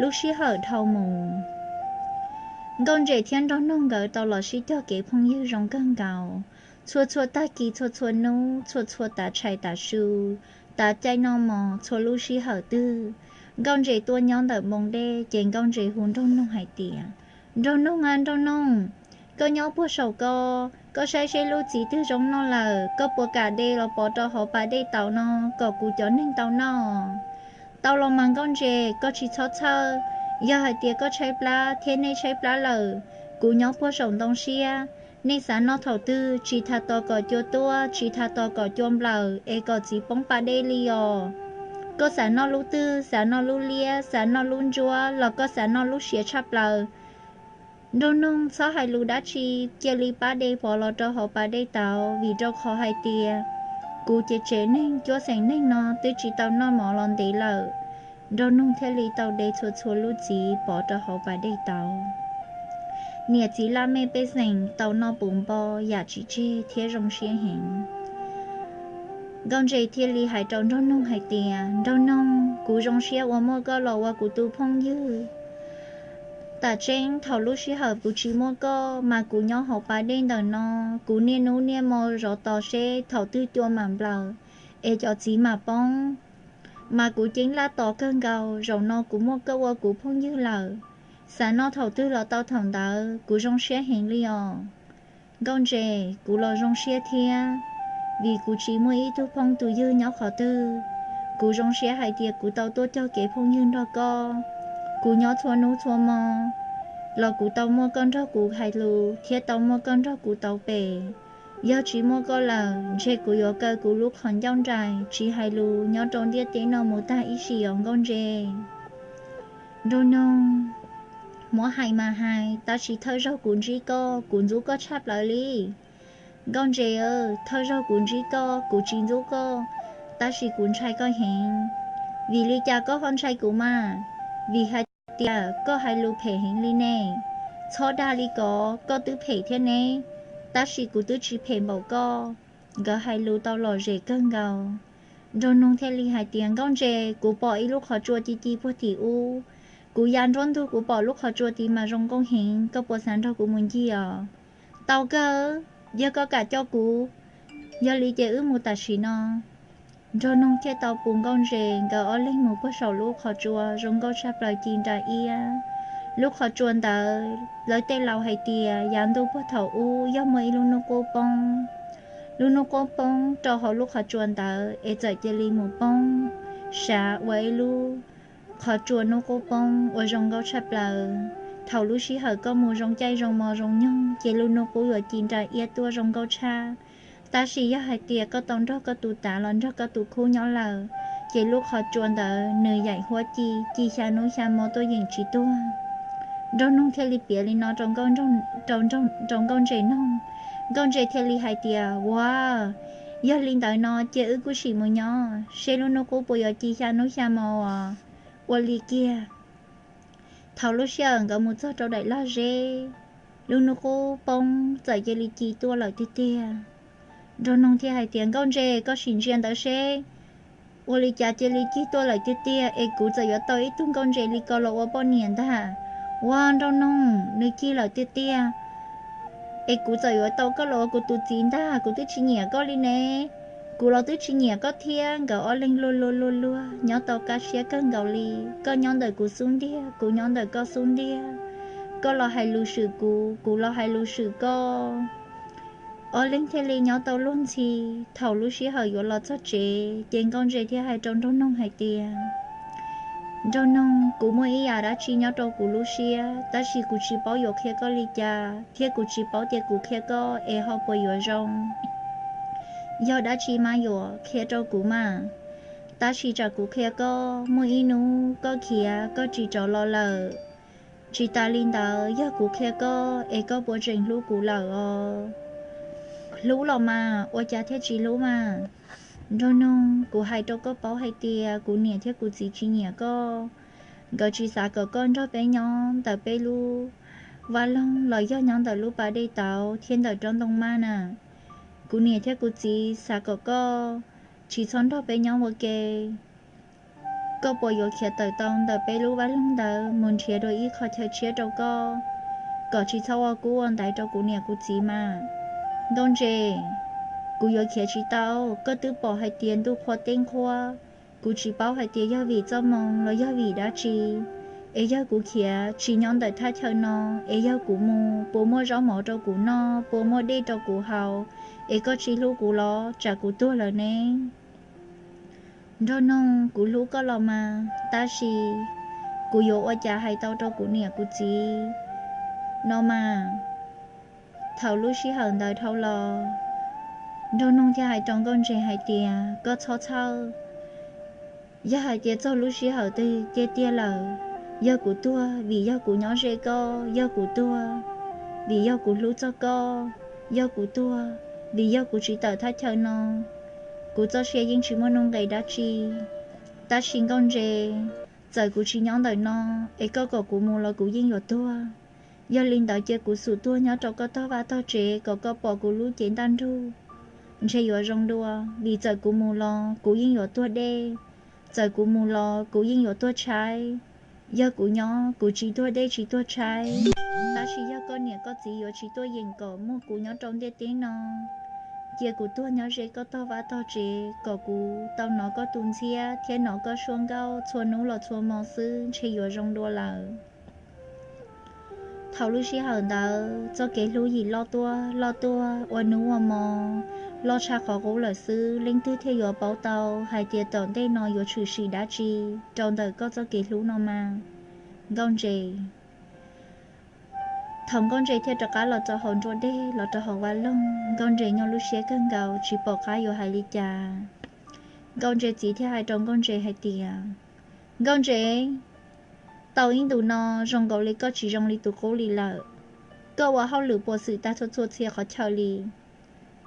Lub sij hawm dhau mus, Nkauj Ntses thiab Nraug Noog nkawd tau los sib cog kev phooj ywg zoo kawg nkaus. Txhua txhua tag kis, txhua txhua hnub, txhua txhua tav tshais tav su, tav caij noj mov, txhua lub sij hawm twg Nkauj Ntses tuaj nyob ntawm npoo dej ces Nkauj Ntses hu Nraug Noog hais tias, Nraug Noog a, Nraug Noog, koj nyob puag saum ko, koj saib seb lub txiv twg zoo noj lawm, koj puas kam de los pov rau hauv pas dej tauv no kom kuv cov neeg tau noj? Tau los mas Nkauj Ntses, koj tsis txhob txhawj. Yog hais tias koj tshaib plab thiab nej tshaib plab lawm, kuv nyob puag saum ntoo siab. Nej xav noj thaum twg, tsis tas tos kom cua tuaj, tsis tas tos kom cua nplawm es kom txiv poob pas dej li os. Koj xav noj lub twg, xav noj lub liab, xav noj lub ntsuab los koj xav noj lub siav tshaj plaws? Nraug Noog, txhob hais lus dab tsi, cia li pab de pov los rau hauv pas dej tauv, vim rau qhov hais tias kuv ces tsev neeg cuab xeem neeg no twb tsis tau noj mov los ntev lawm. Nraug Noog thiaj li tau de txhua txhua lub txiv pov rau hauv pas dej tauv. Niam txiv laj mej pej xeem tau noj puv npo yam tsis tseg thiab zoo siab heev. Nkauj Ntses thiaj li hais rau Nraug Noog hais tias, Nraug Noog, kuv zoo siab uas muaj koj los ua kuv tus phooj ywg. Tam tseeb thaum lub sij hawm kuv tsis muaj koj mas kuv nyob hauv pas dej ntawm no, kuv niaj hnub niaj hmo zov tos seb thaum twg cua mam nplawm es cov txiv mam poob, mas kuv ceeb laj tos kawg nkaus. Zaum no kuv muaj koj ua kuv phooj ywg lawm, xav noj thaum twg los tau thaum ntawd, kuv zoo siab heev li os. Nkauj Ntses, kuv los zoo siab thiab, vim kuv tsis muaj ib tug phooj tus ywg nyob qhov twg. Kuv zoo siab hais tias kuv tau tuaj cog kev phooj ywg nrog koj. Kuv nyob txhua hnub txhua hmo los kuv tau muaj koj nrog kuv hais lus thiab tau muaj koj nrog kuv tau pem. Yog tsis muaj koj lawm, ntshe kuv yuav kaw kuv lub qhov ncauj nraim tsis hais lus nyob rau ntiaj teb no mus tag ib sim os Nkauj Ntses. Nraug Noog, muab hais mas hais, tab sis thawj zaug kuv ntsib koj, kuv ntxub koj tshaj plaws li. Nkauj Ntses, thawj zaug kuv ntsib koj, kuv tsis ntxub koj, tab sis kuv ntshai koj heev. Vim li cas koj ho ntshai kuv mas? Vim hais tias koj hais lus phem heev li ne. Txhob dag li ko, koj twb phem thiab ne, tab sis kuv twb tsis phem npaum koj. Nkawd hais lus tau lom zem kawg nkaus. Nraug Noog thiaj li hais tias, Nkauj Ntses, kuv pom ib lub qhov tsua ci ci puag tim ub. Kuv ya nruab ntug kuv pom lub qhov tsua tid mas zoo nkauj heev, koj puas xav nrog kuv mus ncig os? Tau kawg, yog koj kam coj kuv. Yog li ces wb mus tam sim no. Nraug Noog thiaj tau pus Nkauj Ntses nkawd ob leeg mus puag saum lub qhov tsua zoo nkauj tshaj plaws ci nra iab. Lub qhov tsua ntawd lawv tej laus hais tias yav ntuj puag thaum ub yog muaj ib lub hnub qub poob. Lub hnub qub poob rau hauv lub qhov tsua ntawd es txawm cia li mus poob sav ua ib lub qhov tsua hnub qub poob uas zoo nkauj tshaj plaws. Thaum lub sij hawm koj mus zoo caij zoo hmo zoo nyoog ces lub hnub qub yuav ci nra iab tuaj zoo nkauj tshaj. Tab sis yog hais tias koj tau nrog koj tus tav los nrog koj tus khub nyob lawm, ces lub qhov tsua ntawd nws yaim huab ci, ci xya hnub xya hmo tuaj yeem tsis tuag. Nraug Noog thiaj li piav li no rau, rau Nkauj Ntses noog. Nkauj Ntses thiaj li hais tias, Ua, yog li ntawd no cia wb kuj sim mus nyob seb lub hnub qub puas yuav ci xya hnub xya hmo os. Ua li kiag. Thaum lub sij hawm nkawd mus txog rau daim laj zeb, lub hnub qub poob txawm cia li ci tuaj lawm tiag tiag. Nraug Noog thiaj hais tias, Nkauj Ntses, koj sim ntsia ntawd seb, ua li cas cia li ci tuaj lawm tiag tiag, es kuv txawm yuav tau ib tug Nkauj Ntses li ko los ua poj niam ntag. Ua, Nraug Noog, nws ci lawm tiag tiag, es kuv txawm yuav tau koj los ua kuv tus txiv ntag, kuv twb tsis nyiam koj li ne. Kuv los twb tsis nyiam koj thiab. Nkawd ob leeg luag luag luag luag nyob tau kaj siab kawg nkaus li. Koj nyob ntawm kuv xub ntiag, kuv nyob ntawm koj xub ntiag. Koj los hais lus swm kuv, kuv los hais lus swm koj. Ob leeg thiaj li nyob tau luag ntxhi. Thaum lub sij hawm yuav los txog tsev ces Nkauj Ntses thiaj hais rau Nraug Noog hais tias, Nraug Noog, kuv muaj ib yam dab tsi nyob rau kuv lub siab, tab sis kuv tsis paub yuav qhia koj li cas, thiab kuv tsis paub tias kuv qhia koj es ho puas yuav zoo. Yog dab tsi mas yuav qhia rau kuv mas. Tab sis tsam kuv qhia koj, muaj ib hnub koj khiav koj tsis rov los lawm. Tsis tas li ntawd, yog kuv qhia koj es koj puas tseem hlub kuv lawm os? Hlub los mas, ua cas thiaj tsis hlub mas? Nraug Noog, kuv hais rau koj paub hais tias kuv niam thiab kuv txiv tsis nyiam koj. Nkawd tsis xav kom koj nrog peb nyob ntawm peb lub vaj loog los yog nyob ntawm lub pas dej tauv thiab ntawm roob ntoo maj na. Kuv niam thiab kuv txiv xav kom koj tsis txhob nrog peb nyob ua ke. Koj puas yuav khiav tawm tau ntawm peb lub vaj loog ntawd mus nrhiav dua ib qho chaw tshiab rau koj, kom tsis txhob ua kub ua ntaiv rau kuv niam kuv txiv mas? Nkauj Ntse, kuv yuav khiav tsis tau. Koj twb pom hais tias ntuj qhua teeb qhuab, kuv tsis paub hais tias yog vim txoj moo los yog vim dab tsi, es yog kuv khiav tsis nyob ntawm thaj chaw no, es yog kuv mus puas muaj zaub mov rau kuv noj, puas muaj dej rau kuv haus, es koj tsis hlub kuv los tsam kuv tuag lawm ne? Nraug Noog, kuv hlub koj los mas, tab sis kuv yuav ua cas hais tau rau kuv niam kuv txiv no mas? Thaum lub sij hawm ntawd dhau los, Nraug Noog thiaj hais rau Nkauj Ntse hais tias, koj txhob txhawj. Yog hais tias txog lub sij hawm twg tiag tiag lawm, yog kuv tuag vim yog kuv nyob ze koj, yog kuv tuag vim yog kuv hlub txog koj, yog kuv tuag vim yog kuv tsis tawm thaj chaw no, kuv txoj sia yeej tsis muaj nuj nqis dab tsi. Tab sis Nkauj Ntse, txawm kuv tsis nyob ntawm no, es koj kom kuv mus los kuv yeej yuav tuag. Yog li ntawd cia kuv xum tuag nyob rau koj tog vaj tog tsev kom koj pom kuv lub cev ntaj nrug ntshe yuav zoo dua, vim txawm kuv mus los kuv yeej yuav tuag dej, txawm kuv mus los kuv yeej yuav tuag tshaib. Yog kuv nyob kuv tsis tuag dej tsis tuag tshaib, tab sis yog koj niam koj txiv yuav tsis tuaj yeem kom muaj kuv nyob rau ntiaj teb no, cia kuv tuag nyob ze koj tog vaj tog tsev kom kuv tau hnov koj tus ntxhiab thiab hnov koj suab nkauj txhua hnub los txhua hmo xwb ntshe yuav zoo dua lawm. Thaum lub sij hawm ntawd txoj kev hlub yim loj tuaj loj tuaj ua hnub ua hmo, loj tshaj qhov qub lawm xwb. Leej twg thiaj yuav paub tau hais tias tom ntej no yuav tshwm sim dab tsi rau ntawm koj txoj kev hlub no mas, Nkauj Ntse? Thaum Nkauj Ntse thiaj rov qab los rau hauv nruab dej los rau hauv vaj loog, Nkauj Ntse nyuaj lub siab kawg nkaus tsis pom qab yuav hais li cas. Nkauj Ntse txiv thiaj hais rau Nkauj Ntse hais tias, Nkauj Ntse, tau ib ntus no zoo nkaus li koj tsis zoo li tus qub li lawm. Koj ua hauj lwm puas xwm tag txhua txhua txhia qhov chaw li.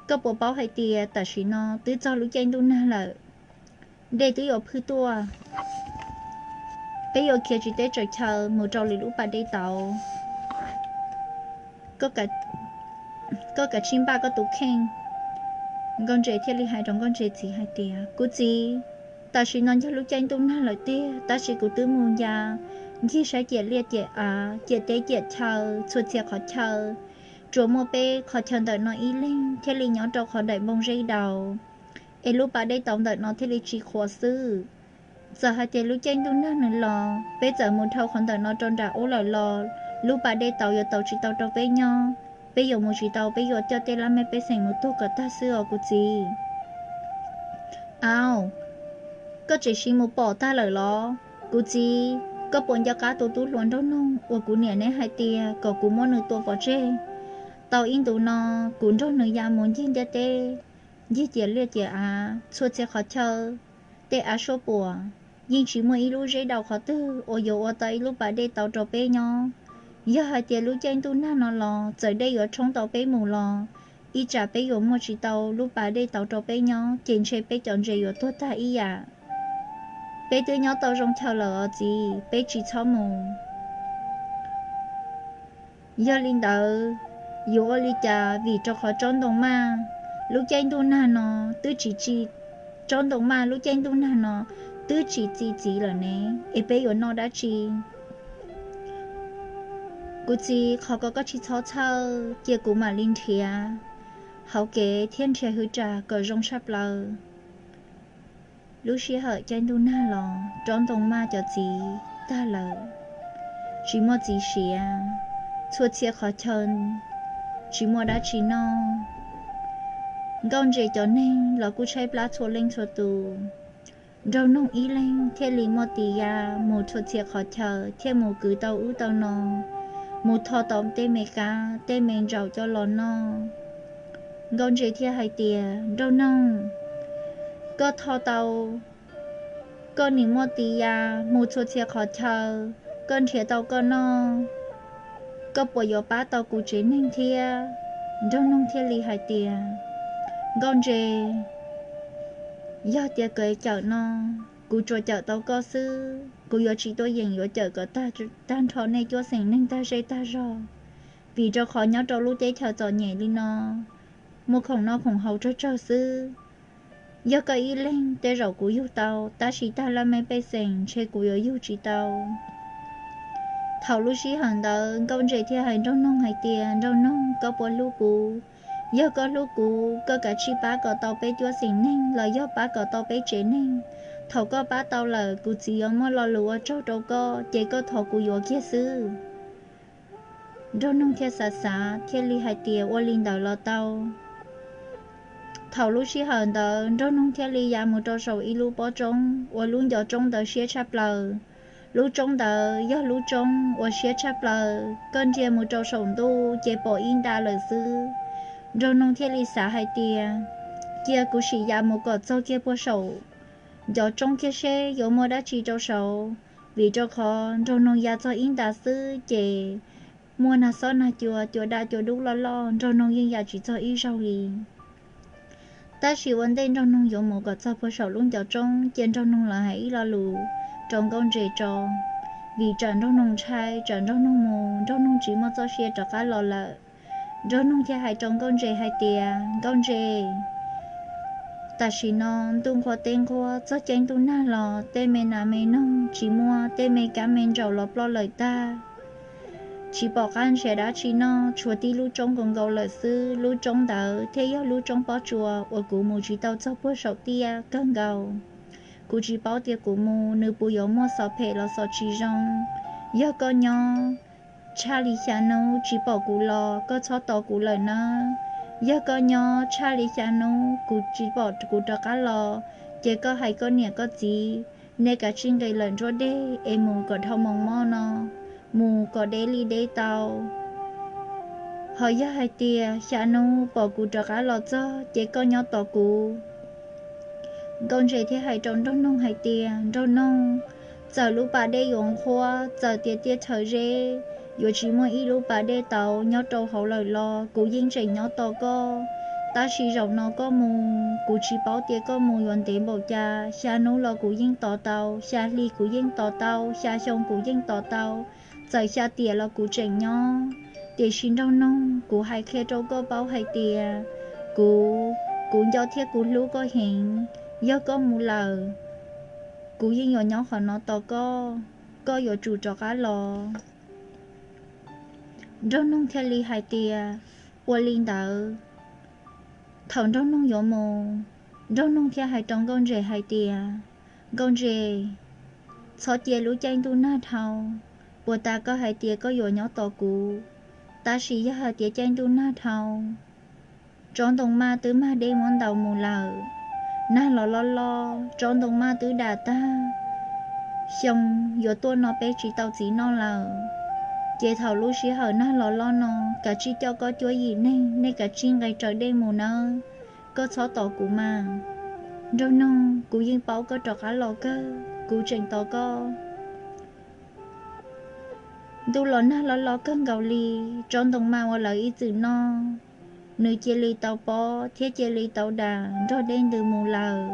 Koj puas paub hais tias tam sim no twb txog lub caij ntuj nag lawm, dej twb yuav phwj tuaj, peb yuav khiav tsis teb tsaws chaw mus rau lwm lub pas dej tauv. Koj kav tsij npaj koj tus kheej. Nkauj Ntse thiaj li hais rau Nkauj Ntse txiv hais tias, kuv txiv, tam sim no yog lub caij ntuj nag lawm tiag, tab sis kuv twb mus ya ncig saib ciam liaj ciam av, ciam teb ciam chaw, txhua txhia qhov chaw, tsuas muaj peb qhov chaw ntawm no ib leeg thiaj li nyob rau qhov daim npoo zeb daus, es lub pas dej tauv ntawm no thiaj li tsis qhuav xwb. Txawm hais tias lub caij ntuj nag nws los, peb txawm mus dhau qhov ntawm no rau nram ub lawm los, lub pas dej tauv yuav tau tsis tau rau peb nyob. Peb yuav mus tsis tau, peb yuav coj tej laj mej pej xeem mus tuag kom tag xwb os kuv txiv. Au, koj tseem sim mus pom tag lawm los? Kuv txiv, koj puas nco qab tus tub hluas Nraug Noog uas kuv niam neb hais tias kom kuv muab nws tua pov tseg? Tau ib ntus no, kuv nrog nws ya mus ncig ntiaj teb, ncig ciam liaj ciam av, txhua txhia qhov chaw, tej av suab puam, yeej tsis muaj ib lub zeb daus qhov twg uas yuav ua tau ib lub pas dej tauv rau peb nyob. Yog hais tias lub caij ntuj nag no los txawm dej yuav tshoob tau peb mus los, ib tsam peb yuav muaj tsis tau lub pas dej tauv rau peb nyob, ces ntshe peb cov ntses yuav tuag tag ib yam. Peb twb nyob tau zoo chaw lawm os txiv, peb tsis txhob mus. Yog li ntawd, yuav ua li cas vim rau qhov tsob ntoo maj, lub caij ntuj nag no twb tsis tsi, tsob ntoo maj lub caij ntuj nag no twb tsis txi txiv lawm ne, es peb yuav noj dab tsi? Kuv txiv, qhov ko koj tsis txhob txhawj, cia kuv mam li nrhiav hauv kev thiab nrhiav hwv ras kom zoo tshaj plaws. Lub sij hawm caij ntuj nag los tsob ntoo maj cov txiv tag lawm, tsis muaj txiv siav, txhua txhia qhov chaw tsis muaj dab tsi noj. Nkauj Ntse cov neeg los kuj tshaib plab txhua leej txhua tus. Nraug Noog ib leeg thiaj li muaj tis ya mus txhua txhia qhov chaw thiaj mus kwv tau ub tau no, mus tho tau tej me kab tej me ntsaum coj los noj. Nkauj Ntse thiaj hais tias, Nraug Noog, koj tho tau, koj nim muaj tis ya mus txhua txhia qhov chaw, koj nrhiav tau koj noj, koj puas yuav pab tau kuv tsev neeg thiab? Nraug Noog thiaj li hais tias, Nkauj Ntse, yog tias kev cawm no kuv tsuas cawm tau koj xwb, kuv yuav tsis tuaj yeem yuav cawm kom tag nrho nej cuab xeem neeg tag zej tag zog, vim rau qhov nyob rau lub teb chaws txom nyem li no, muaj khoom noj khoom haus tsawg tsawg xwb. Yog koj ib leeg tej zaum kuv yug tau, tab sis tag laj mej pej xeem ntshe kuv yuav yug tsis tau. Thaum lub sij hawm ntawd Nkauj Ntse thiaj hais Nraug Noog hais tias, Nraug Noog, koj puas hlub kuv? Yog koj hlub kuv, koj kav tsij pab kom tau peb cuab xeem neeg los yog pab kom tau peb tsev neeg. Thaum koj pab tau lawm, kuv txiv yuav muaj lo lus ua tsaug rau koj, ces koj thov kuv yuav kiag xwb. Nraug Noog thiaj xav xav thiaj li hais tias, Ua li ntawd los tau. Thaum lub sij hawm ntawd Nraug Noog thiaj li ya mus rau saum ib lub pob tsoob uas lub ncov tsoob ntawd siab tshaj plaws. Lub tsoob ntawd yog lub tsoob uas siab tshaj plaws, koj ntsia mus rau saum ntuj ces pom ib nta lawm xwb. Nraug Noog thiaj li xav hais tias, Cia kuv sim ya mus kom txog kiag puag saum ncov tsoob kiag seb yuav muaj dab tsi rau saud, vim rau qhov Nraug Noog ya txog ib nta xwb ces muaj nag xob nag cua, cua daj cua dub loj loj, Nraug Noog yeej ya tsis txog ib zaug li. Tab sis ua ntej Nraug Noog yuav mus kom txog puag saum lub ncov tsoob ces Nraug Noog los hais ib lo lus rau Nkauj Ntse tso, vim tsam Nraug Noog ntshai, tsam Nraug Noog mus Nraug Noog tsis muaj txoj sia rov qab los lawm. Nraug Noog thiaj hais rau Nkauj Ntse hais tias, Nkauj Ntse, tam sim no ntuj nqhuab teb nqhuab, txog caij ntuj nag los tej me nas me noog tsis muaj, tej me kab me ntsaum los ploj lawm tag, tsis pom qab nrhiav dab tsi noj, tshuav tib lub tsoob nkaus nkaus lawm xwb. Lub tsoob ntawd thiaj yog lub tsoob pob tsuas uas kuv mus tsis tau txog puag saum tiaj kawg nkaus. Kuv tsis paub tias kuv mus nws puas yuav muaj xov phem los xov tsis zoo. Yog koj nyob tshaj li xya hnub tsis pom kuv los, koj txhob tos kuv lawm nawb. Yog koj nyob tshaj li xya hnub kuv tsis pom kuv rov qab los, ces koj hais koj niam koj txiv, nej kav tsij nqis lawm nruab dej es mus kom dhau moos mob no, mus kom deb li deb tau. Ho yog hais tias xya hnub pom kuv rov qab los txog ces koj nyob tos kuv. Nkauj Ntse thiaj hais rau Nraug Noog hais tias, Nraug Noog, txawm lub pas dej yuav nqhuab, txawm tias tiaj rhawv zeb, yuav tsis muaj ib lub pas dej tau nyob rau hauv lawm los kuv yeej tseem nyob tos koj. Tab sis zaum no koj mus, kuv tsis paub tias koj mus yuav ntev npaum cas, xya hnub los kuv yeej tos tau, xya hli kuv yeej tos tau, xya xyoo kuv yeej tos tau, txawm xya tiam los kuv tseem nyob. Tiam sis Nraug Noog, kuv hais qhia rau koj paub hais tias kuv, kuv nco thiab kuv hlub koj heev. Yog koj mus lawm, kuv yeej yuav nyob qhov no tos koj, koj yuav tsum rov qab los. Nraug Noog thiaj li hais tias, Ua li ntawd. Thaum Nraug Noog yuav mus, Nraug Noog thiaj hais rau Nkauj Ntse hais tias, Nkauj Ntse, txhob cia lub caij ntuj nag dhau. Puas tas koj hais tias koj yuav nyob tos kuv, tab sis yog hais tias caij ntuj nag dhau, tsob ntoo maj twb mag dej muab ntaus mus lawm, nag los loj loj, tsob ntoo maj twb dam tag, xyoo yuav tuaj no peb tsis tau txiv noj lawm. Ces thaum lub sij hawm nag los loj no, kav tsij coj koj cuab yim neeg, nej kav tsij nqis raws dej mus nawb. Koj txhob tos kuv mas. Nraug Noog, kuv yeej paub koj rov qab los kawg, kuv tseem tos koj. Ntuj los nag loj loj kawg nkaus li, tsob ntoo maj uas lawv ib txwm noj, nws cia li tau pob thiab cia li tau dam nrog dej ntws mus lawm.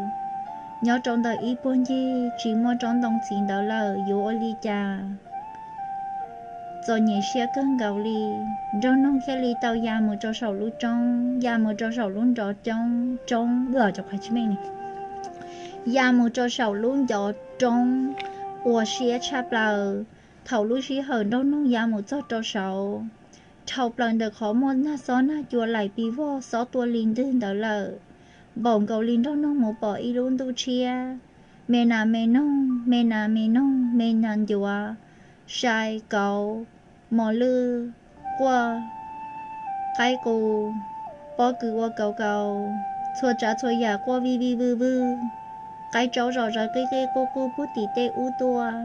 Nyob rau ntawm ib puag ncig tsis muaj tsob ntoo txiv ntawd lawm, yuav ua li cas? Txom nyem siab kawg nkaus li, Nraug Noog thiaj li tau ya mus rau saum lub roob, ya mus rau saum lub nrov coob, roob, ya mus rau saum lub ncov roob uas siab tshaj plaws. Thaum lub sij hawm Nraug Noog ya mus txog rau saud, dhau plaws ntawm qhov muaj nag xob nag cua laim pis vog xob tua li ntwg ntawd lawm, npaum nkaus li Nraug Noog mus pom ib lub ntuj tshiab, me nas me noog, me nas me noog, me nas ncuav, sai, kauv, mos lwj, quaj, qaib qus, pob kws ua kaus kaus, txhua tsav txhua yam quaj vij vij vwj vwj, qaib tsaub zom zaws qij qij quj quj puag tim tej ub tuaj,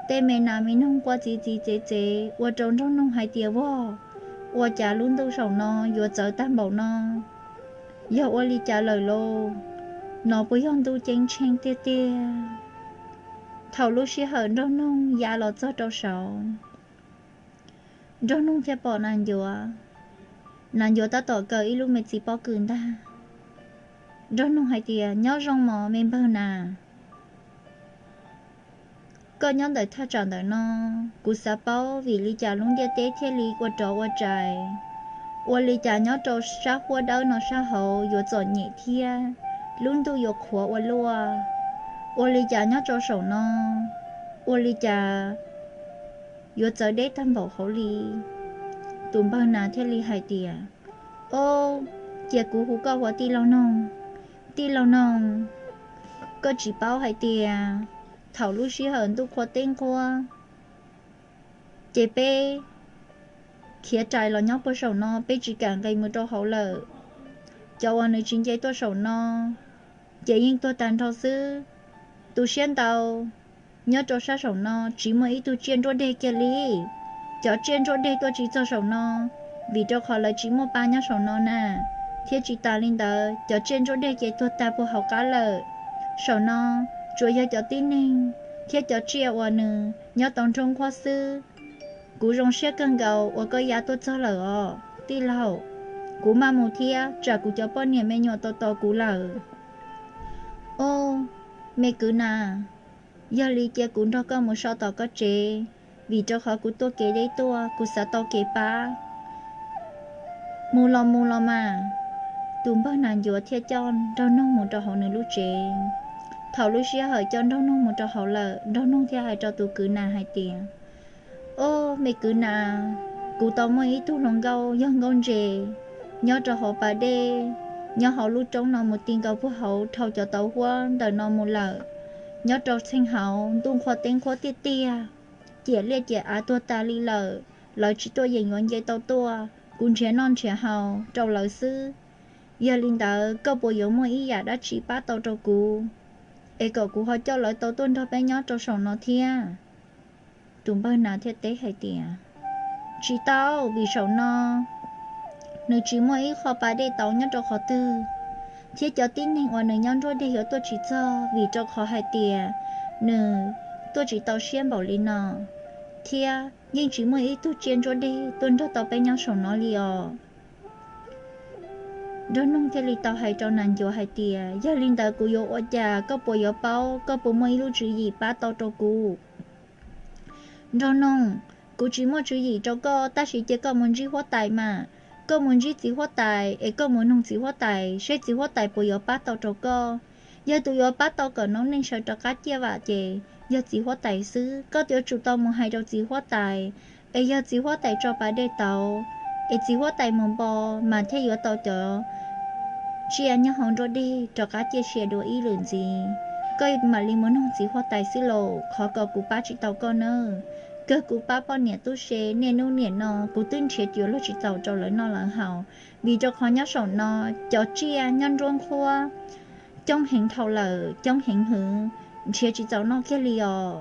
tej me nas me noog quaj txiv txiv txev txev ua rau Nraug Noog hais tias, Vog, ua cas lub ntuj saum no yuav txawv tag npaum no? Yog ua li cas lawm lauj? No puas yog ntuj ceeb tsheej tiag tiag? Thaum lub sij hawm Nraug Noog ya los txog rau saud, Nraug Noog thiaj pom nas ncuav. Nas ncuav tab tom kaw ib lub me txiv pob kws ntag. Nraug Noog hais tias, Nyob zoo mog me npawg nas. Koj nyob ntawm thaj tsam ntawm no, kuv xav paub vim li cas lub ntiaj teb thiaj li ua rov ua rais. Ua li cas nyob rau sab huab dawb no sab hauv yuav txom nyem thiab? lub ntuj yuav qhuav ua luaj. Ua li cas nyob rau saum no, ua li cas yuav txawv deb tag npaum hauv li? Tus npawg nas thiaj li hais tias, Ob, cia kuv hu koj ua tij laug noog. Tij laug noog, koj tsis paub hais tias thaum lub sij hawm ntuj qhuav teb nqhuab, ces peb khiav rais los nyob puag saum no, peb tsis kam nqis mus rau hauv lawm. Cov uas nws tsis nce tuaj saum no, ces yeej tuag tag nrho xwb. Tu siab ntau, nyob rau sab saum no tsis muaj ib tug tsiaj ntsuab deg kiag li. Cov tsiaj ntsuab deg tuaj tsis txog saum no, vim rau qhov lawv tsis muaj pa nyob saum no na. Thiab tsis tas li ntawd, cov tsiaj ntsuab deg ces tuag tag puag hauv qab lawm. Saum no tsuas yog cov tib neeg thiab cov tsiaj uas nws nyob tau nruab nqhuab xwb. Kuv zoo siab kawg nkaus uas koj ya tuaj txog lawm os tij laug. Kuv maj mus thiab, tsam kuv cov poj niam me nyuam tau tos kuv lawm. Ob, me kwv nas, yog li cia kuv nrog koj mus so tom koj tsev, vim rau qhov kuv tuaj kev deb tuaj, kuv xav tau kev pab. Mus los mus los mas. Tus npawg nas ncuav thiaj coj nraug noog mus rau hauv nws lub tsev. Thaum lub sij hawm coj nraug noog mus rau hauv lawm, nraug noog thiaj hais rau tus kwv nas hais tias, Ob, me kwv nas, kuv tau muaj ib tug hluas nkauj yog nkauj ntses nyob rau hauv pas dej, nyob hauv lub roob no mus ti nkaus puag hauv dhau cov tauv huab ntawm no mus lawm. Nyob rau txheej hauv ntuj nqhuab teb nqhuab tiaj tiag, ciam liaj ciam av tuag tas li lawm, lawv tsis tuaj yeem yuav nce tau tuaj, kuv nrhiav noj nrhiav haus rau lawv xwb. Yog li ntawd koj puas yuav muaj ib yam dab tsi pab tau rau kuv, es kom kuv ho coj lawv tau tuaj nrog peb nyob rau saum no thiab? Tus npawg nas thiaj teb hais tias, Tsis tau, vim saum no nws tsis muaj ib qho pas dej tauv nyob rau qhov twg, thiab cov tib neeg uas nws nyob nruab deg yuav tuaj tsis txog, vim rau qhov hais tias nws tuaj tsis tau siab npaum li no, thiab yeej tsis muaj ib tug tsiaj ntsuab deg tuaj nrog tau peb nyob saum no li os. Nraug noog thiaj li tau hais rau nas ncuav hais tias, Yog li ntawd kuv yuav ua cas? Koj puas yuav paub, koj puas muaj ib lub tswv yim pab tau rau kuv? Nraug noog, kuv tsis muaj tswv yim rau koj, tab sis cia koj mus ntsib huab tais mas. Koj mus ntsib txiv huab tais es koj mus noog txiv huab tais seb txiv huab tais puas yuav pab tau rau koj. Yog tus yuav pab tau kom noob neej sawv rov qab ciaj vam ces yog txiv huab tais xwb. Koj yuav tsum tau mus hais rau txiv huab tais, es yog txiv huab tais tso pas dej tauv, es txiv huab tais mus npo mas thiaj yuav tau cov tsiaj nyob hauv nruab deg rov qab ciaj sia dua ib lwm ntxiv. Koj mam li mus noog txiv huab tais xwb lauj, qhov ko kuv pab tsis tau koj nawb. Kawg kuv pab poj niam tub se, niaj hnub niam no kuv twb nrhiav cuav luag tsis txaus rau lawv noj lawv haus, vim rau qhov nyob saum no cov tsiaj nyob nruab nqhuab, coob heev dhau lawm, coob heev hwv, nrhiav tsis txaus noj kiag li os.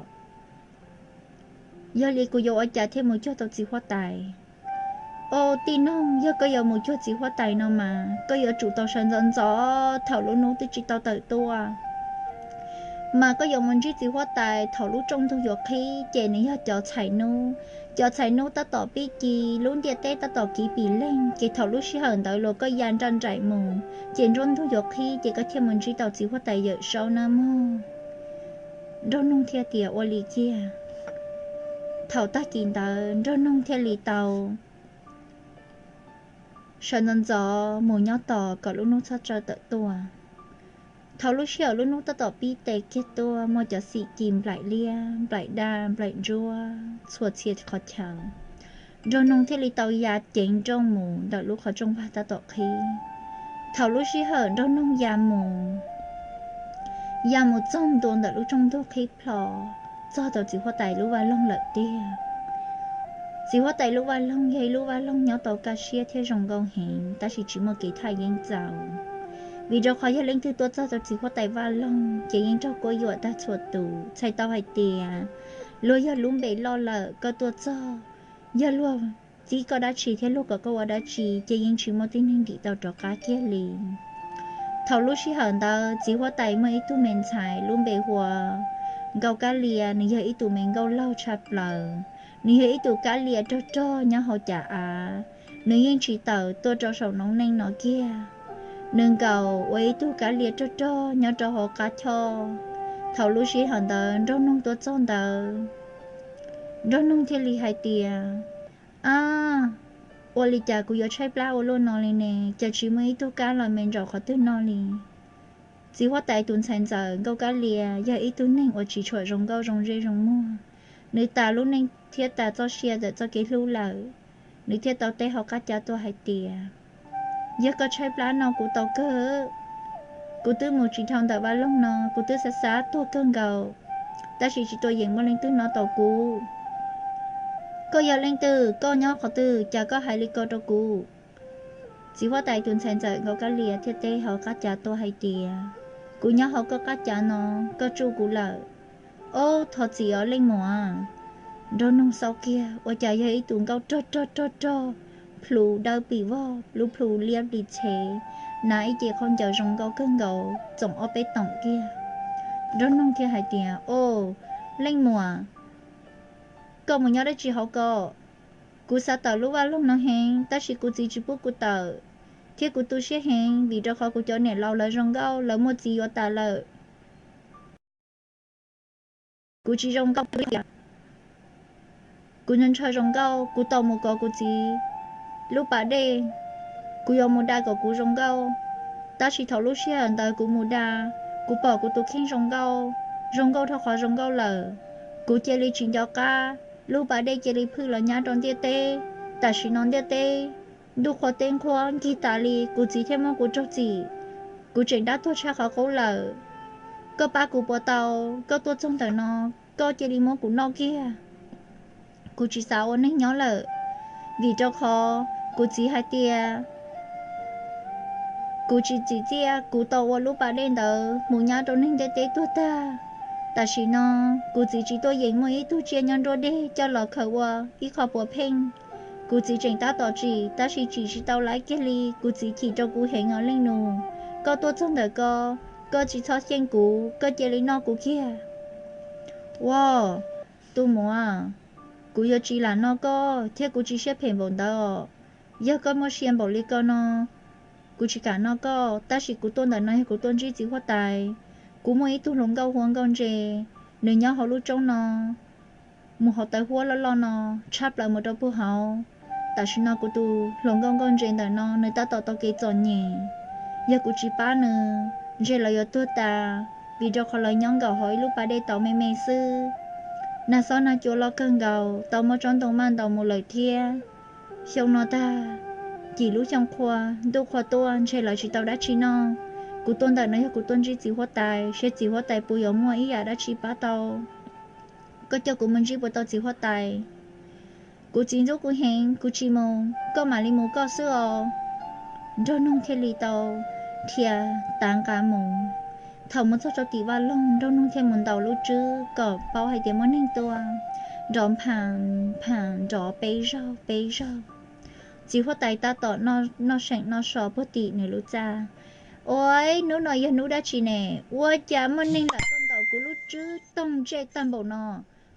Yog li kuv yuav ua cas thiaj mus cuag tau txiv huab tais? Au tij noog, yog koj yuav mus cuag txiv huab tais no mas koj yuav tsum tau sawv ntxov ntxov thaum lub hnub twb tsis tau tawm tuaj, mas koj yuav mus ntsib txiv huab tais thaum lub rooj ntug yuav qhib, ces nws yog cov txhais hnub. Cov txhais hnub tab tom pib ci, lub ntiaj teb tab tom kiv pim leeg, ces thaum lub sij hawm ntawd los koj ya nraj nraim mus, ces nruab ntug yuav qhib, ces koj thiaj mus ntsib tau txiv huab tais Yawm Saub nawb mog. Nraug noog thiaj tias, Ua li kiag. Thaum tag kis ntawd nraug noog thiaj li tau sawv ntxov ntxov mus nyob tos kom lub hnub txhob tsaw tawm tuaj. Thaum lub sij hawm lub hnub tab tom pib te kiag tuaj, muaj cov xim ci nplaim liab nplaim daj nplaim ntsuab txhua txhia qhov chaw, nraug noog thiaj li tau ya ceev nrooj mus ntawm lub qhov rooj vag tab tom qhib. Thaum lub sij hawm nraug noog ya mus, ya mus txog ntua ntawm lub rooj ntug qhib plho, txog tau txiv huab tais lub vaj loog lawm tiag. Txiv huab tais lub vaj loog yog ib lub vaj loog nyob tau kaj siab thiab zoo nkauj heev, tab sis tsis muaj kev thaj yeeb txaus. Vim rau qhov yog leej twg tuaj txog rau txiv huab tais vaj loog ces yeej raug kuab yuam tag txhua tus. Txhais tau hais tias luag yog lub npe loj lawm, koj tuaj txog, yog luag txib koj dab tsi thiab luag kom koj ua dab tsi ces yeej tsis muaj tib neeg ntim tau rov qab kiag li. Thaum lub sij hawm ntawd txiv huab tais muaj ib tug me ntxhais lub npe hu ua Nkauj Kab Lia, nws yog ib tus me nkauj laug tshaj plaws. Nws yog ib tus kab lia rog rog nyob hauv cas av, nws yeej tsis tawm tuaj rau saum noob neej no kiag. Nws nkaum ua ib tug kab lia rog rog nyob rau hauv qab choj. Thaum lub sij hawm ntawd nraug noog tuaj txog ntawd, nraug noog thiaj li hais tias, Ab, ua li cas kuv yuav tshaib plab ua luaj no li ne, cas tsis muaj ib tug kab los me ntsaum qhov twg noj li? Txiv huab tais tus ntxhais ntxawm Nkauj Kab Lia yog ib tug neeg uas tsis tshua zoo nkauj zoo ntsej zoo muag. Nws tas lub neej thiab tas txoj sia ntawm txoj kev hlub lawm, nws thiaj tau teb hauv qab cav tuaj hais tias, yog koj tshaib plab no kuv tau kawg. Kuv twb mus tsis dhau ntawm vaj loog no, kuv twb xav xav tuag kawg nkaus, tab sis tsis tuaj yeem muaj leej twg no tau kuv. Koj yog leej twg, koj nyob qhov twg, cas koj hais li ko rau kuv? Txiv huab tais tus ntxhais ntxawm Nkauj Kab Lia thiaj teb hauv qab cav tuaj hais tias, kuv nyob hauv koj qab cav no, koj tsuj kuv lawm. Ob, thov txim os leej muam. Nraug noog xav kiag ua cas yog ib tus nkauj rog rog rog rog, plhu dawb pim vog, lub plhu liab plis txhev, hnav ib ce khaub ncaws zoo nkauj kawg nkaus txoom ob peb toom kiag. Nraug noog thiaj hais tias, o, leej muam, koj mus nyob dab tsi hauv ko? Kuv xav tawm lub vaj loog no heev, tab sis kuv txiv tsis pub kuv tawm, thiab kuv tu siab heev vim rau qhov kuv cov niam laus lawv zoo nkauj, lawv muaj txiv yuav tas lawm. Kuv tsis zoo nkauj, kuv ntshaw zoo nkauj, kuv tau mus kov kuv txiv lub pas dej, kuv yuav mus da kom kuv zoo nkauj. Tab sis thaum lub sij hawm ntawd kuv mus da, kuv pom kuv tus kheej zoo nkauj, zoo nkauj dhau qhov zoo nkauj lawm, kuv cia li tsis nco qab, lub pas dej cia li phwj los nyab rau ntiaj teb. Tam sim no ntiaj teb ntuj qhua teb nqhuab nkig tas li, kuv txiv thiaj muab kuv raug txim, kuv tseem dab tuag tshaj qhov qub lawm. Koj pab kuv puas tau? Koj tuaj txog ntawm no, koj cia li muab kuv noj kiag. Kuv tsis xav ua neeg nyob lawm, vim rau qhov kuv txiv hais tias kuv tsis tsim txiaj, kuv tau ua lub pas dej ntawd mus nyab rau neeg ntiaj teb tuag tag. Tam sim no kuv txiv tsis tuaj yeem muaj ib tug tsiaj nyob nruab deg coj los khaws ua ib qho puav pheej. Kuv txiv tseem tab tom tsim, tab sis tsim tsis tau laiv kiag li, kuv txiv chim rau kuv heev os leej nus. Koj tuaj txog ntawm ko, koj tsis txhob xyeej kuv, koj cia li noj kuv kiag. Ua, tus muam, kuv yuav tsis lam noj koj thiab, kuv tsis siab phem npaum ntawd. Yog koj muaj sia npaum li ko no, kuv tsis kam noj koj, tab sis kuv tuaj ntawm no yog kuv tuaj ntsib txiv huab tais. Kuv muaj ib tug hluas nkauj hu ua Nkauj Ntse, nws nyob hauv lub roob no, mus hauv taw huab loj loj no, tshab plaws mus rau puag hauv. Tam sim no kuv tus hluas nkauj Nkauj Ntse ntawm no nws tab tom tau kev txom nyem. Yog kuv tsis pab nws, ntshe lawv yuav tuag tas, vim rau qhov lawv nyob nkaum hauv ib lub pas dej tauv me me xwb. Nag xob nag cua loj kawg nkaus, tau muab tsob ntoo maj ntaus mus lawm thiab. Xyoo no tag, cim lub xyoo qhua, ntuj qhua tuaj, ntshe lawv tsis tau dab tsi noj. Kuv tuaj ntawm no yog kuv tuaj ntsib txiv huab tais, seb txiv huab tais puas yuav muaj ib yam dab tsi pab tau. Koj coj kuv mus ntsib puas tau txiv huab tais? Kuv txiv ntxub kuv heev, kuv tsis mus, koj mam li mus koj xwb os. Nraug noog thiaj li tau dhia tav nqa mus. Thaum mus txog rau tim vaj loog, nraug noog thiaj mus ntaus lub tswb kom paub hais tias muaj neeg tuaj, nrov pham pham nrov peb zaug peb zaug. Txiv huab tais tab tom noj seem noj so puag tim nws lub txaj. Ua, hnub no yog hnub dab tsi ne? Ua cas muaj neeg lam tuaj ntaus kuv lub tswb toog ntsej tag npaum no?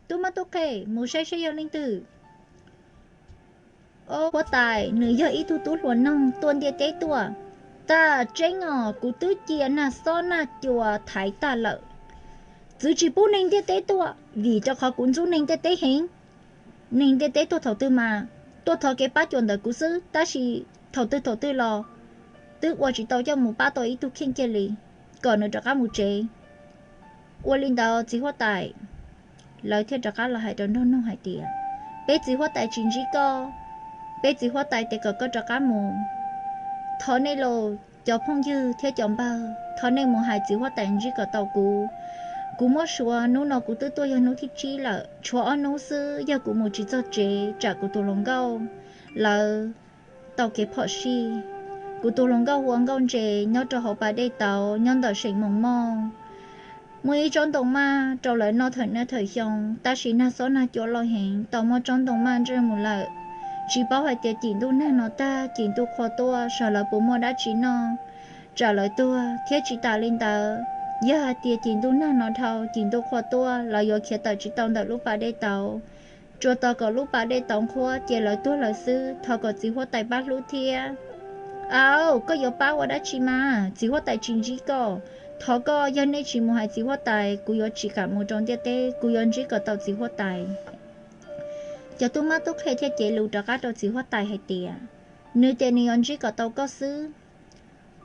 Tub mab tub qhe, mus saib seb yog leej twg. Huab tais, nws yog ib tug tub hluas noog tuaj ntiaj teb tuaj. Tam tseeb os, kuv twb cia nag xob nag cua thaiv tag lawm. Txwv tsis pub neeg ntiaj teb tuaj vim rau qhov kuv ntxub neeg ntiaj teb heev. Neeg ntiaj teb tuaj thaum twg mas tuaj thov kev pab cuam ntawm kuv xwb, tab sis thaum twg thaum twg los twb ua tsis tau coj mus pab tau ib tug kheej kiag li, kom nws rov qab mus tsev. Ua li ntawd txiv huab tais, lawv thiaj rov qab los hais rau nraug noog hais tias, peb txiv huab tais tsis ntsib koj, peb txiv huab tais tias kom koj rov qab mus. Thov nej los cov phooj ywg thiab cov npawg, thov nej mus hais txiv huab tais ntsib kom tau kuv. Kuv muab suav hnub no kuv twb tuaj yog hnub thib tsib lawm, tshuav ob hnub xwb, yog kuv mus tsis txog tsev tsam kuv tus hluas nkauj lawv tau kev phom sij. Kuv tus hluas nkauj hu ua Nkauj Ntse nyob rau hauv pas dej tauv nyob ntawm seem Moos Moj. Muaj ib tsob ntoo maj rau lawv noj thawm naj thawm xyoo, tab sis nag xob nag cua loj heev tau muab tsob ntoo maj ntsej mus lawm. Tsis paub hais tias cim ntuj nag no tag cim ntuj qhua tuaj saib lawv puas muaj dab tsi noj, tsam lawv tuag. Thiab tsis tas li ntawd, yog hais tias cim ntuj nag no dhau cim ntuj qhua tuaj lawv yuav khiav tawm tsis tau ntawm lub pas dej tauv, tsuas tos kom lub pas dej tauv nqhuab ces lawv tuag lawm xwb. Thov kom txiv huab tais pab hlub thiab. Au, koj yuav pab ua dab tsi mas, txiv huab tais tsis ntsib koj. Thov koj, yog nej tsis mus hais txiv huab tais, kuv yuav tsis kam mus rau ntiaj teb, kuv yuav ntsib kom tau txiv huab tais. Cov tub mab tub qhe thiaj cev lus rov qab rau txiv huab tais hais tias, nws tias nws yuav ntsib kom tau koj xwb.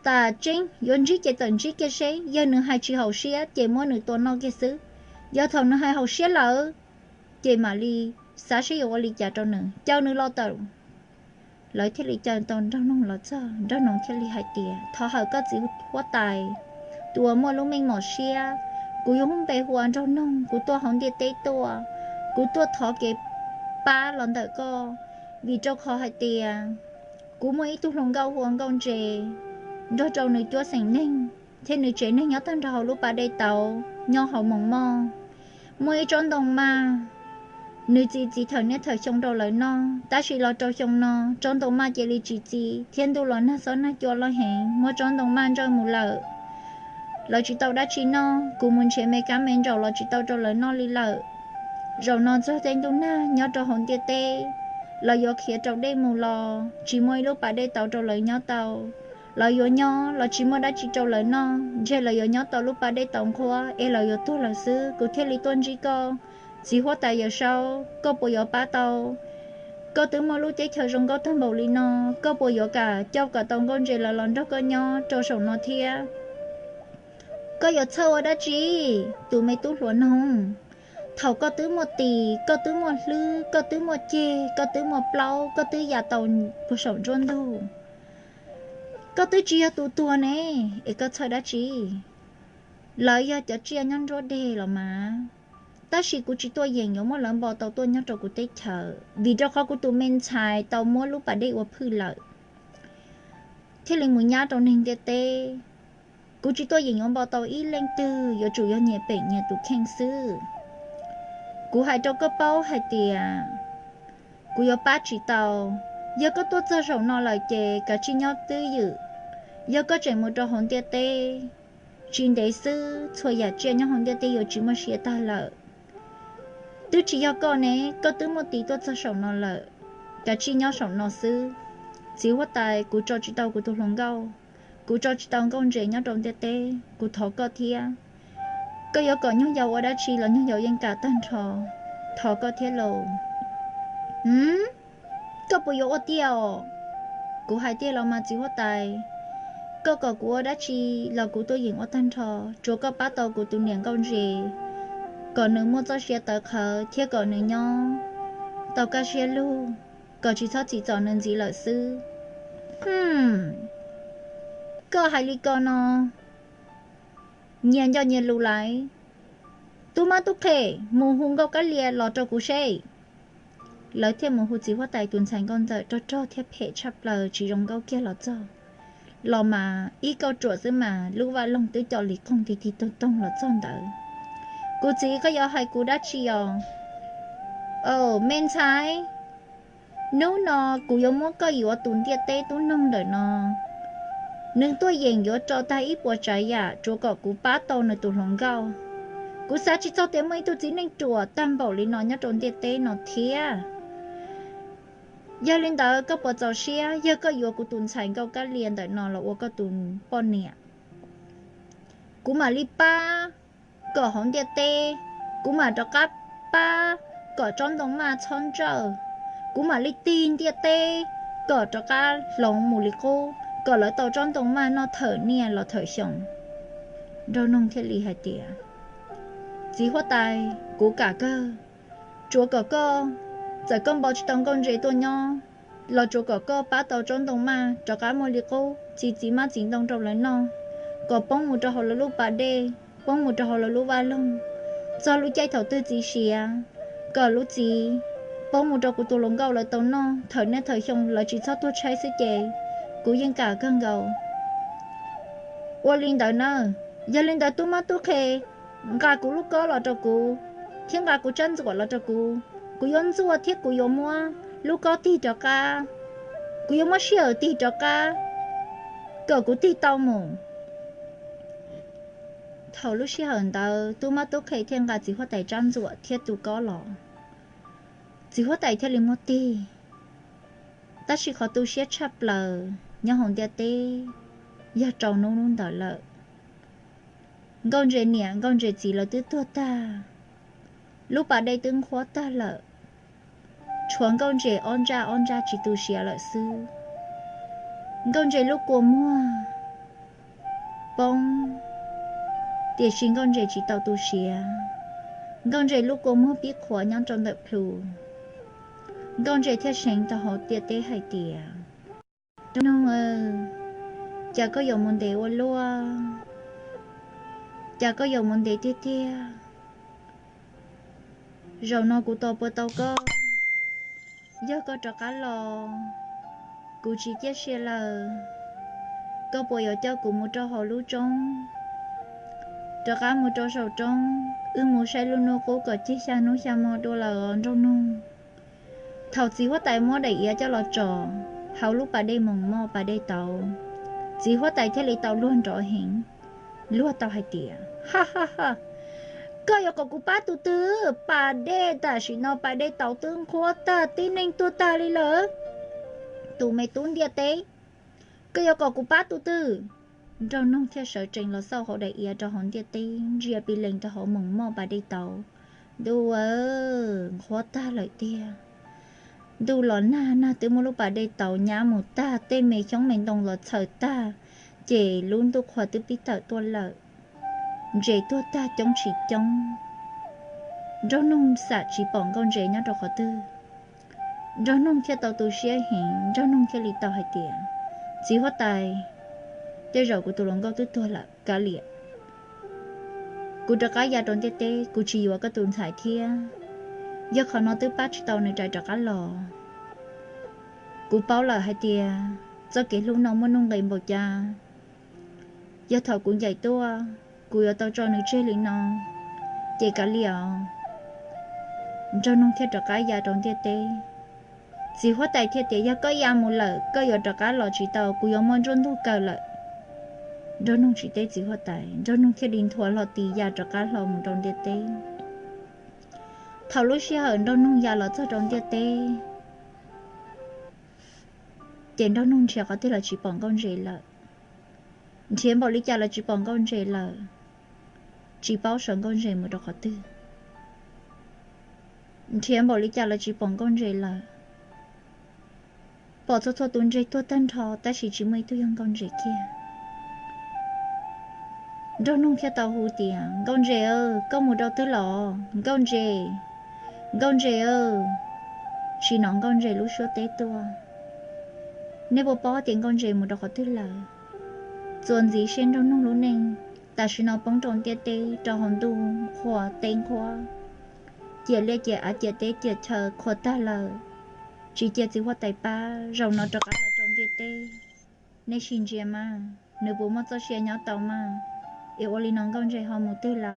Tas tseeb, yuav ntsib ces txawm ntsib kiag seb, yog nws hais tsis haum siab ces muab nws tua noj kiag xwb. Yog thaum nws hais haum siab lawm, ces mam li xav seb yuav ua li cas rau nws, caw nws los tawm. Lawv thiaj li caw tau Nraug Noog los txog, Nraug Noog thiaj li hais tias, thov hawm koj txiv huab tais, tus uas muaj lub meej mom siab, kuv yuav hu npe hu ua Nraug Noog, kuv tuaj hauv ntiaj teb tuaj, kuv tuaj thov kev pab los ntawm koj, vim rau qhov hais tias kuv muaj ib tug hluas nkauj hu ua Nkauj Ntse nrog rau nws cuab xeem neeg thiab nws tsev neeg nyob tag nrho hauv lub pas dej tauv nyob hauv Moos Moj. Muaj ib tsob ntoo maj, nws txi txiv thawm niaj thawm xyoo rau lawv noj, tab sis los rau xyoo no tsob ntoo maj cia li tsis txi thiab ntuj los nag xob nag cua loj heev, muab tsob ntoo maj ntsawj mus lawm. Lawv tsis tau dab tsi noj, kuv mus nrhiav me kab me ntsaum los tsis tau rau lawv noj li lawm. Zaum no txog tej ntuj nag nyob rau hauv ntiaj teb, lawv yuav khiav rau dej mus los tsis muaj ib lub pas dej tauv rau lawv nyob tau. Lawv yuav nyob los tsis muaj dab tsi rau lawv noj, ntshe lawv yuav nyob tau lub pas dej tauv nqhuab es lawv yuav tuag lawm xwb. Kuv thiaj li tuaj ntsib koj, txiv huab tais Yawm Saub, koj puas yuav pab tau? Koj twb muaj lub teb chaws zoo nkauj tag npaum li no, koj puas yuav kam coj kom tau Nkauj Ntse lawv los nrog koj nyob rau saum no thiab? Koj yuav txhawj ua dab tsi, tus me tub hluas noog? Thaum koj twb muaj tis, koj twb muaj hlwb, koj twb muaj ceg, koj twb muaj plaub, koj twb ya tau puag saum nruab ntug, koj twb tsis yog tus tuag ne, es koj txhawj dab tsi? Lawv yog cov tsiaj nyob nruab deg los mas, tab sis kuv tsis tuaj yeem yuav muab lawv npo tau tuaj nyob rau kuv teb chaws, vim rau qhov kuv tus me ntxhais tau muab lub pas dej ua phwj lawm, thiaj li mus nyab rau neeg ntiaj teb. Kuv tsis tuaj yeem yuav npo tau ib leej twg, yuav tsum yog nyias pem nyias tus kheej xwb. Kuv hais rau koj paub hais tias kuv yuav pab tsis tau. Yog koj tuaj txog saum no lawm ces kav tsij nyob twj ywm. Yog koj tseem mus rau hauv ntiaj teb, tsis ntev xwb txhua yam tsiaj nyob hauv ntiaj teb yuav tsis muaj siab tag lawm. Twb tsis yog koj ne, koj twb muaj tis tuaj txog saum no lawm, kav tsij nyob saum no xwb. Txiv huab tais, kuv tso tsis tau kuv tus hluas nkauj, kuv tso tsis tau Nkauj Ntse nyob rau ntiaj teb, kuv thov koj thiab. Koj yuav kom nyuag yaus ua dab tsi los nyuag yaus yeej kam tag nrho, thov koj thiab lauj. Koj puas yuav ua tiag os? Kuv hais tiag los mas txiv huab tais, koj kom kuv ua dab tsi los kuv tuaj yeem ua tag nrho, tsuav koj pab tau kuv tus niam Nkauj Ntse, kom nws muaj txoj sia tawv qhawv thiab kom nws nyob tau kaj siab lug, kom tsis txhob txim txom nws ntxiv lawm xwb. Koj hais li ko no, nyias nco nyias lus laiv. Tub mab tub qhe, mus hu Nkauj Kab Lia los rau kuv seb. Lawv thiaj mus hu txiv huab tais tus ntxhais nkauj ntxawm rog rog thiab phem tshaj plaws tsis zoo nkauj kiag los txog. Los mas ib kauj ruam xwb mas lub vaj loog twb co li qoog tig tig toog toog los txog ntawd. Kuv txiv, koj yuav hais kuv dab tsi os? Aw, me ntxhais, hnub no kuv yuav muab koj yuav tus ntiaj teb tub noog ntawm no, nws tuaj yeem yuav rau tag ib puas tsav yam tsuav kom kuv pab tau nws tus hluas nkauj. Kuv xav tsis txog tias muaj ib tug txiv neej ruam tag npaum li no nyob rau ntiaj teb no thiab. Yog li ntawd koj puas txaus siab yog koj yuav kuv tus ntxhais Nkauj Kab Lia ntawm no los ua koj tus poj niam? Kuv mam li pab kom hauv ntiaj teb, kuv mam rov qab pab kom tsob ntoo maj txhob ntsawj. Kuv mam li tig ntiaj teb kom rov qab hloov mus li qub, kom lawv tau tsob ntoo maj noj thawm niaj los thawm xyoo. Nraug Noog thiaj li hais tias, txiv huab tais, kuv kam kawg. Tsuav kom koj, txawm koj npo tsis tau Nkauj Ntse tuaj nyob los tsuav kom koj pab tau tsob ntoo maj rov qab muaj li qub, txi txiv mab txiv ntoo rau lawv noj, kom poob mus rau hauv lawv lub pas dej, poob mus rau hauv lawv lub vaj loog. Txog lub caij thaum twg txiv siav, kom lub txiv poob mus rau kuv tus hluas nkauj lawv tau noj thawm niaj thawm xyoo, lawv tsis txhob tuag tshaib xwb ces kuv yeej kam kawg nkaus. Ua li ntawd na, yog li ntawd tub mab tub qhe, nqa kuv lub kob los rau kuv, thiab nqa kuv tsab ntxuam los rau kuv. Kuv yuav ntxuaj thiab kuv yuav muab lub kob tig rov qab, kuv yuav muab sij hawm tig rov qab kom kuv tig tau mus. Thaum lub sij hawm ntawd tub mab tub qhe thiaj nqa txiv huab tais tsab ntxuam thiab tus kob los. Txiv huab tais thiaj li muab tig. Tab sis qhov tu siab tshaj plaws nyob hauv ntiaj teb yog rau hnub hnub ntawd lawm. Nkauj Ntse niam Nkauj Ntse txiv lawv twb tuag tag, lub pas dej twb nqhuab tag lawm, tshuav Nkauj Ntse ob ntsaj ob ntsaj tsis tu siav lawm xwb. Nkauj Ntse lub kua muag poob, tiam sis Nkauj Ntses tsis tau tu siav. Nkauj Ntses lub kua muag pib qhuav nyob rau ntawm plhu. Nkauj Ntses thiaj seev rau hauv ntiaj teb hais tias, Nraug Noog, cas koj yuav mus ntev ua luaj, cas koj yuav mus ntev tiag tiag. Zaum no kuv tos puas tau koj? Yog koj rov qab los, kuv tsis ciaj sia lawm. Koj puas yuav coj kuv mus rau hauv lub roob, rov qab mus rau saum roob, wb mus saib lub hnub qub kom cig xya hnub xya hmo dua lawm os Nraug Noog. Thaum txiv huab tais muab daim iav coj los tso hauv lub pas dej moos moj pas dej tauv, txiv huab tais thiaj li tau luag nrov heev. Luag tau hais tias, Ha ha ha, koj yuav kom kuv pab tus twg? Pas dej tam sim no pas dej tauv twb nqhuab tag, tib neeg tuag tag li lawm. Tus me tub ntiaj teb, koj yuav kom kuv pab tus twg? Nraug Noog thiaj sawv tsees los xauj hauv daim iav rau hauv ntiaj teb, ntsia pis lees rau hauv moos moj pas dej tauv. Ntuj aw, nqhuab tag lawm tiag. Ntuj los nag, nag twb muab lub pas dej tauv nyab mus tag, tej me xyoob me ntoo los txhaws tag, ces lub ntuj qhua twb pib tawm tuaj lawm. Ntses tuag tag coob tsis coob. Nraug Noog xam tsis pom Nkauj Ntses nyob rau qhov twg. Nraug Noog thiaj tau tu siab heev, Nraug Noog thiaj li tau hais tias, Txiv huab tais, tej zaum kuv tus hluas nkauj twb tuag lawm, kav liam. Kuv rov qab ya rau ntiaj teb, kuv tsis yuav koj tus ntxhais thiab. Yog qhov no twb pab tsis tau nws rais rov qab los. Kuv paub lawm hais tias txoj kev hlub no muaj nuj nqis npaum cas. Yog thaum kuv ncaim tuaj, kuv yuav tau tso nws tseg li no, ces kav liam os. Nraug Noog thiaj rov qab ya rau ntiaj teb. Txiv huab tais thiaj tias, Yog koj ya mus lawm, koj yuav rov qab los tsis tau, kuv yuav muab nruab ntug kaw lawm. Nraug Noog tsis teb txiv huab tais, Nraug Noog thiaj li nthua hlo tis ya rov qab hlo mus rau ntiaj teb. Thaum lub sij hawm Nraug Noog ya los txog rau ntiaj teb, ces Nraug Noog nrhiav qhov twg los tsis pom Nkauj Ntses lawm. Nrhiav npaum li cas los tsis pom Nkauj Ntses lawm. Tsis paub sawv Nkauj Ntses mus rau qhov twg. Nrhiav npaum li cas los tsis pom Nkauj Ntses lawm. Pom txhua txhua tus ntses tuag tag nrho, tab sis tsis muaj ib tug yog Nkauj Ntses kiag. Nraug Noog thiaj tau hu tias, Nkauj Ntses, koj mus rau twg los? Nkauj Ntses, Nkauj Ntses, tsis hnov Nkauj Ntses lub suab teb tuaj. Nej puas paub tias Nkauj Ntses mus rau qhov twg lawm? Txuas ntxiv siab Nraug Noog lub neej tam sim no poob rau ntiaj teb, rau hauv ntuj qhua teb nqhuab, ciam liaj ciam av ciam teb ciam chaw qhuav tag lawm. Tsis cia txiv huab tais pab, zaum no rov qab los rau ntiaj teb. Nej sim ntsia mas, nws puas muaj txoj sia nyob tau mas, es ua li no Nkauj Ntses ho mus twg lawm?